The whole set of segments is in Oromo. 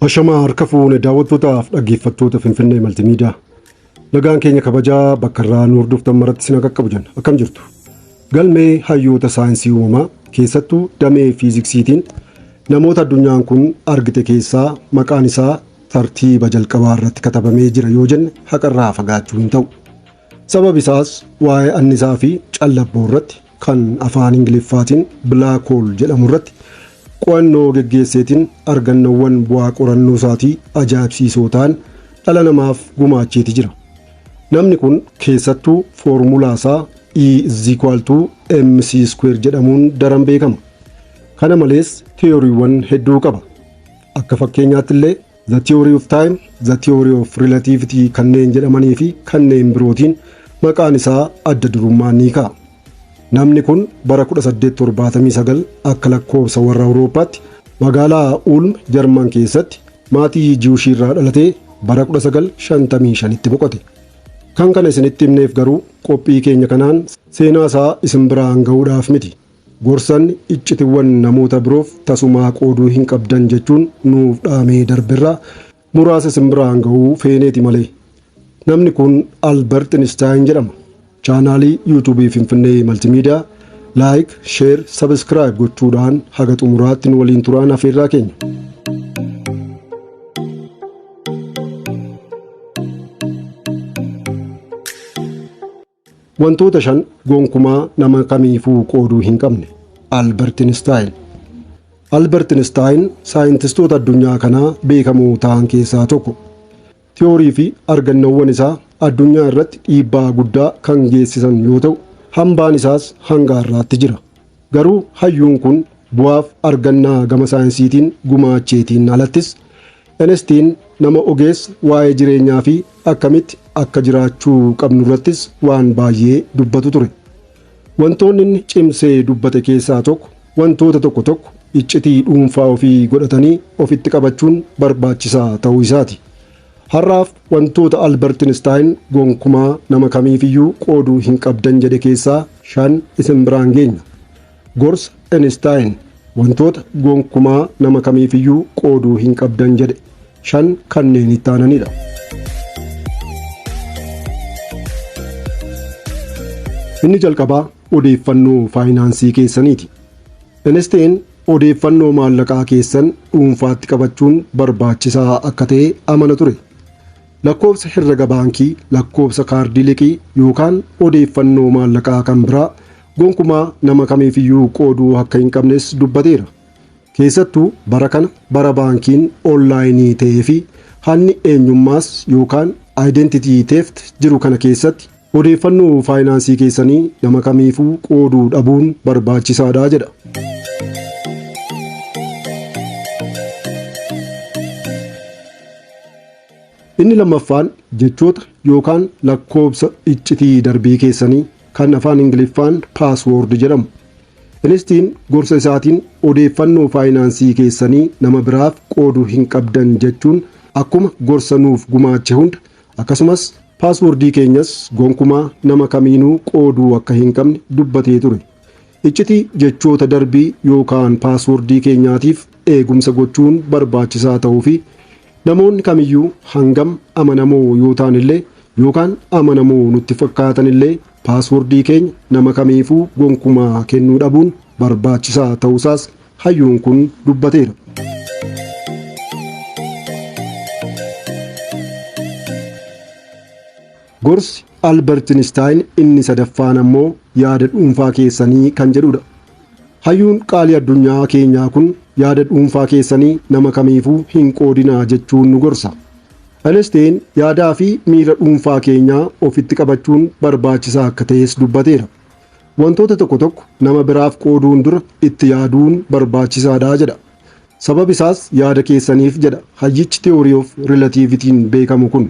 Ashamaa harka fuune daawwattootaaf dhaggeeffattoota Finfinnee Maltimiidiyaa. Nagaan keenya kabajaa bakka irraa nu hordoftan maratti isin qaqqabu jenna. Akkam jirtu? Galmee hayyoota saayinsii uumamaa keessattuu damee fiiziksiitiin namoota addunyaan kun argite keessaa maqaan isaa tartiiba jalqabaa irratti katabamee jira yoo jenne haqarraa fagaachuu hin ta'u. Sabab isaas waa'ee annisaa fi callabboo irratti kan afaan Ingiliffaatiin black hole jedhamu irratti qo'annoo geggeesseetiin argannoowwan bu'aa qorannoo isaatii ajaa'ibsiisoo ta'an dhala namaaf gumaacheeti jira. Namni kun keessattuu foormulaa isaa E is equal to mc square jedhamuun daran beekama. Kana malees tiyooriiwwan hedduu qaba. Akka fakkeenyaatti illee The Theory of Time, The Theory of Relativity kanneen jedhamanii fi kanneen birootiin maqaan isaa adda durummaan ni ka'a. Namni kun bara 1879 akka lakkoofsa warra Awurooppaatti magaalaa Ulm Jarman keessatti maatii Jiwushii irraa dhalatee bara 1955tti boqote. Kan kana isinitti himneef garuu qophii keenya kanaan seenaa isaa isin biraan ga'uudhaaf miti. Gorsanni iccitiiwwan namoota biroof tasumaa qooduu hin qabdan jechuun nuuf dhaamee darberraa muraasa isin biraan ga'uu feeneeti malee. Namni kun Albert Einstein jedhama. Chaanaalii yuutuubii Finfinnee Maltimiidiyaa like, share, subscribe gochuudhaan haga xumuraatti nu waliin turaan afeerraa keenya. Wantoota shan gonkumaa nama kamiifuu qooduu hin qabne. Albert Einstein. Albert Einstein saayintistoota addunyaa kanaa beekamoo ta'an keessaa tokko. Tiyoorii fi argannoowwan isaa addunyaa irratti dhiibbaa guddaa kan geessisan yoo ta'u, hambaan isaas hanga har'aatti jira. Garuu hayyuun kun bu'aaf argannaa gama saayinsiitiin gumaacheetiin alattis Einstein nama ogeessa waa'ee jireenyaa fi akkamitti akka jiraachuu qabnu irrattis waan baay'ee dubbatu ture. Wantoonni inni cimsee dubbate keessaa tokko wantoota tokko tokko iccitii dhuunfaa ofii godhatanii ofitti qabachuun barbaachisaa ta'uu isaati. Har'aaf wantoota Albert Einstein gonkumaa nama kamiifiyyuu qooduu hin qabdan jedhe keessaa shan isin biraan geenya. Gorsa Einstein wantoota gonkumaa nama kamiifiyyuu qooduu hin qabdan jedhe shan kanneen itti aananidha. Inni jalqabaa odeeffannoo faayinaansii keessaniiti. Einstein odeeffannoo maallaqaa keessan dhuunfaatti qabachuun barbaachisaa akka ta'e amana ture. Lakkoofsa herrega baankii, lakkoofsa kaardii liqii yookaan odeeffannoo maallaqaa kan biraa gonkumaa nama kamiifiyyuu qooduu akka hin qabnes dubbateera. Keessattuu bara kana bara baankiin onlaayinii ta'ee fi hanni eenyummaas yookaan identity theft jiru kana keessatti odeeffannoo faayinaansii keessanii nama kamiifuu qooduu dhabuun barbaachisaadha jedha. Inni lammaffaan jechoota yookaan lakkoofsa iccitii darbii keessanii kan afaan Ingiliffaan password jedhamu. Einstein gorsa isaatiin odeeffannoo faayinaansii keessanii nama biraaf qooduu hin qabdan jechuun akkuma gorsa nuuf gumaache hunda akkasumas paaswordii keenyas gonkumaa nama kamiinuu qooduu akka hin qabne dubbatee ture. Iccitii jechoota darbii yookaan paaswordii keenyaatiif eegumsa gochuun barbaachisaa ta'uu fi namoonni kamiyyuu hangam amanamoo yoo ta'an illee yookaan amanamoo nutti fakkaatan illee paaswordii keenya nama kamiifuu gonkumaa kennuu dhabuun barbaachisaa ta'uusaas hayyuun kun dubbateera. Gorsi Albert Einstein inni sadaffaan ammoo yaada dhuunfaa keessanii kan jedhudha. Hayyuun qaalii addunyaa keenyaa kun yaada dhuunfaa keessanii nama kamiifuu hin qoodinaa jechuun nu gorsa. Einstein yaadaa fi miira dhuunfaa keenyaa ofitti qabachuun barbaachisaa akka ta'es dubbateera. Wantoota tokko tokko nama biraaf qooduun dura itti yaaduun barbaachisaadha jedha. Sabab isaas yaada keessaniif jedha hayyichi theory of relativity'n beekamu kun.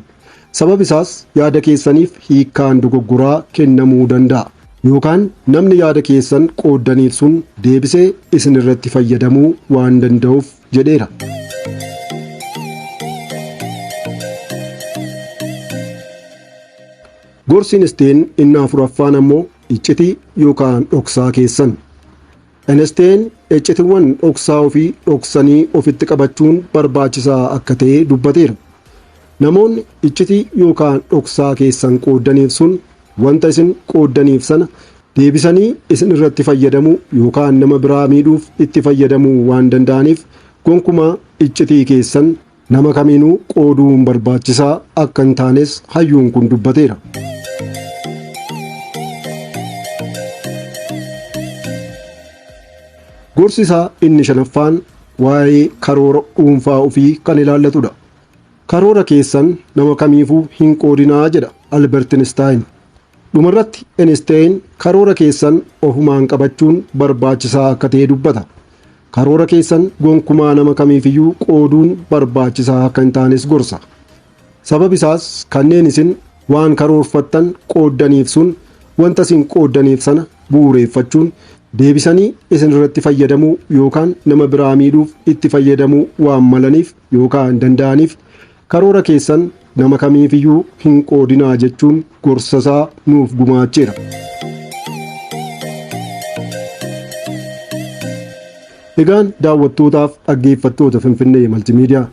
Sabab isaas yaada keessaniif hiikkaan dogoggoraa kennamuu danda'a. Yookaan namni yaada keessan qooddaniif sun deebisee isin irratti fayyadamuu waan danda'uuf jedheera. Gorsi Einstein inni afuraffaan ammoo iccitii yookaan dhoksaa keessan. Einstein Iccitiiwwan dhoksaa ofii dhoksanii ofitti qabachuun barbaachisaa akka ta'e dubbateera. Namoonni iccitii yookaan dhoksaa keessan qooddaniif sun wanta isin qooddaniif sana deebisanii isin irratti fayyadamuu yookaan nama biraa miidhuuf itti fayyadamuu waan danda'aniif gonkumaa iccitii keessan nama kamiinuu qooduun barbaachisaa akka hin taanes hayyuun kun dubbateera. Gorsi isaa inni shanaffaan waa'ee karoora dhuunfaa ofii kan ilaallatudha. Karoora keessan nama kamiifuu hin qoodinaa jedha Albert Einstein. Dhumarratti Einstein karoora keessan ofumaan qabachuun barbaachisaa akka ta'e dubbata. Karoora keessan gonkumaa nama kamiifiyyuu qooduun barbaachisaa akka hin taanes gorsa. Sabab isaas kanneen isin waan karoorfattan qooddaniif sun wanta isin qooddaniif sana bu'uureeffachuun deebisanii isin irratti fayyadamuu yookaan nama biraa miidhuuf itti fayyadamuu waan malaniif yookaan danda'aniif karoora keessan nama kamiifiyyuu hin qoodinaa jechuun gorsasaa nuuf gumaacheera. Egaan daawwattootaaf dhaggeeffattoota Finfinnee Maltimiidiyaa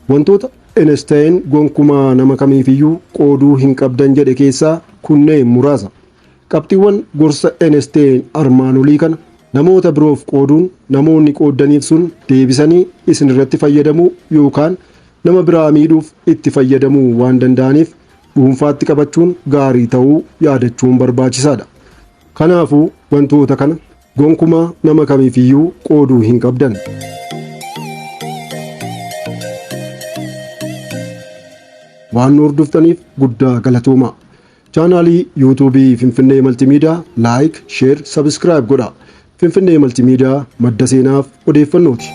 wantoota Einstein gonkumaa nama kamiifiyyuu qooduu hin qabdan jedhe keessaa kunneen muraasa. Qabxiiwwan gorsa Einstein armaan olii kana namoota biroof qooduun namoonni qooddaniif sun deebisanii isin irratti fayyadamuu yookaan nama biraa miidhuuf itti fayyadamuu waan danda'aniif dhuunfaatti qabachuun gaarii ta'uu yaadachuun barbaachisaadha. Kanaafuu wantoota kana gonkumaa nama kamiifiyyuu qooduu hin qabdan. Waan nu hordoftaniif guddaa galatoomaa. Chaanaalii yuutuubii Finfinnee Maltimiidiyaa like, share, subscribe godhaa. Finfinnee Maltimiidiyaa madda seenaaf odeeffannooti.